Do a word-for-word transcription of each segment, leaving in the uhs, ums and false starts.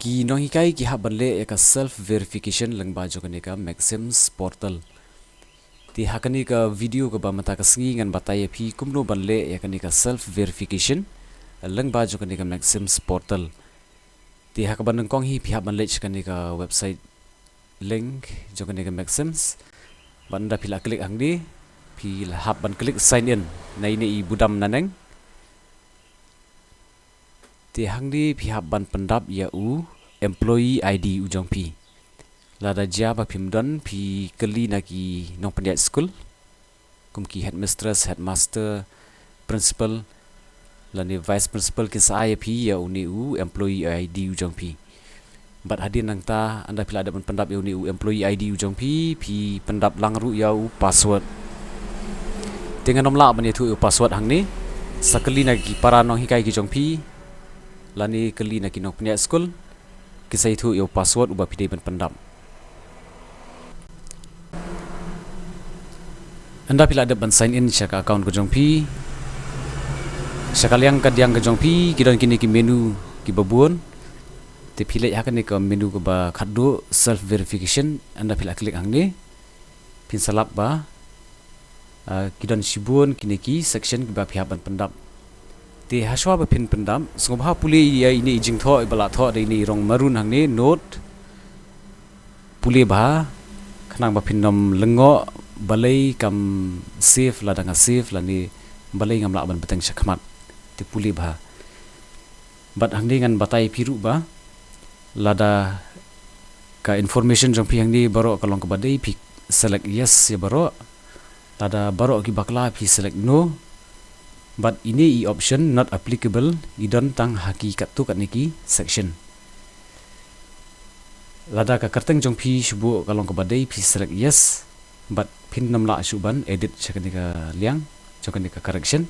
Ki nonghikai ki hap ban leh ïa ka self verification lyngba jong kane ka Maxim's portal. Te ha kane ka video kaba mynta ka sngi ngan batai ïa phi kumno ban leh ïa kane ka self verification lyngba jong kane ka Maxim's portal. Te ha kaba nyngkong hi phi hap ban leit sha kane ka website link jong kane ka Maxim's. Bad ynda phi la click hangne, phi la hap ban click sign in na ine i budam naneng. Te hangne phi hap ban pyndap ïa u employee I D u jong phi. Lada jia ba phim don, phi kylli na ki nongpynïaid skul, kum ki headmistress, headmaster, principal lane vice principal, kin sa ai ïa phi ïa une u employee I D u jong phi. Bad hadien nangta, ynda phi la dep ban pyndap ïa une u employee I D u jong phi, phi pyndap lang ruh ïa u password. Te ngan ym lah ban ïathuh ïa u password hangne. Sa kylli na ki para nonghikai ki jong phi lane kylli na ki nongpynïaid skul, kin sa ïathuh ïa u password uba phi dei ban pyndap. Ynda phi la dep ban sign in sha ka account ka jong phi, sha ka liang ka diang ka jong phi ki don kine ki menu kiba bun. Te phi leit ha kane ka menu kaba khatduh, self verification. Ynda phi la click hangne, phin sa lap ba, ah, ki don shibun kine ki section kiba phi hap ban pyndap. Te hashwa ba phin pyndap, sngewbha pule ïa ine i jingthoh iba la thoh da ine i rong maroon hangne, note. Pule bha, khnang ba phin ym lyngngoh balei kam save lada nga save lane balei ngam lah ban bteng shakhmat. Te pule bha. Bad hangne ngan batai phi ruh ba lada ka information jong phi hangne baroh ka long kaba dei, phi select yes ïa baroh. Lada baroh ki bakla, phi select no. Bad ine i option not applicable i don tang ha ki katto katne ki section. Lada ka kyrteng jong phi shu buh ka long kaba dei, phi select yes. Bad phin ym lah shuh ban edit sha kane ka liang jong kane ka correction.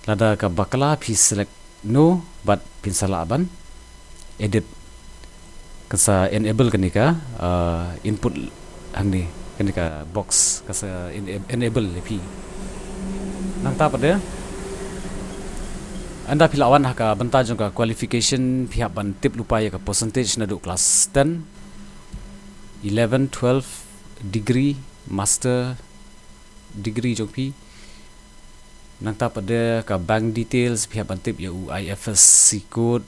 Lada ka bakla, phi select no bad phin sa lah ban edit. Kan sa enable kane ka, ah, input hangne, kane ka box kan sa en-, enable ïa phi. Nangta pat de, ynda phi la wan ha ka bynta jong ka qualification, phi hap ban tip lypa ïa ka percentage naduh class ten, eleven, twelve, degree, master degree jong phi. Nangta pat de ka bank details, phi hap ban tip ïa u I F S C code.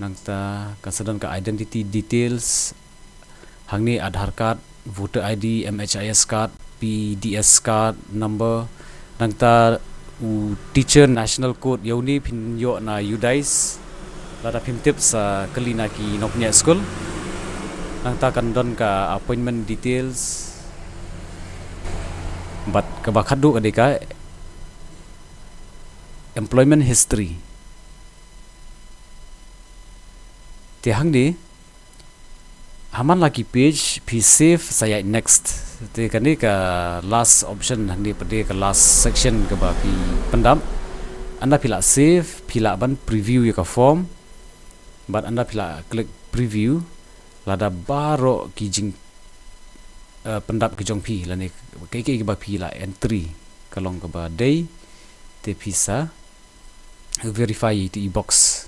Nangta kan sa don ka identity details. Hangne Aadhaar card, voter I D, M H I S card, P D S card number. Nangta u teacher national code, ïa une phin ïoh na UDISE. Lada phim tip, sa kylli na ki nongpynïaid skul. Nangta kan don ka appointment details. Bad kaba khatduh ka dei ka employment history. Te hangne, ha man la ki page, phi save, sa ïaid next. Te kane ka last option hangne pat de, ka last section kaba phi pyndap. Ynda phi la save, phi lah ban preview ïa ka form. Bad ynda phi la click preview, lada baroh ki jing, eh, pyndap ki jong phi lane kaei kaei kaba phi la entry ka long kaba dei, te phi sa verify ïa i box.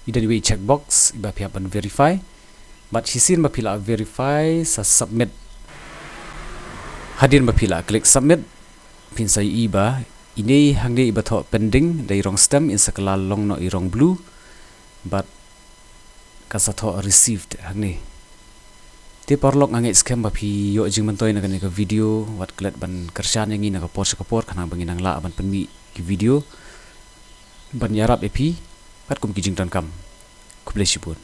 I don iwei i check box iba phi hap ban verify. Bad shisien ba phi la verify, sa submit. Hadien ba phi la click submit, phin sa ïohi ba ine hangne iba thoh pending da i rong stem, in sa kylla long noh i rong blue. Bad kan sa thoh received hangne. Te paralok, nga ngeit skhem ba phi ïoh jingmyntoi na kane ka video, wat klet ban kyrshan ïa ngi na ka por sha ka por khnang ba ngin nang lah ban pynmih ki video ban ïarap ïa phi katkum ki jingdonkam. Khublei shibun.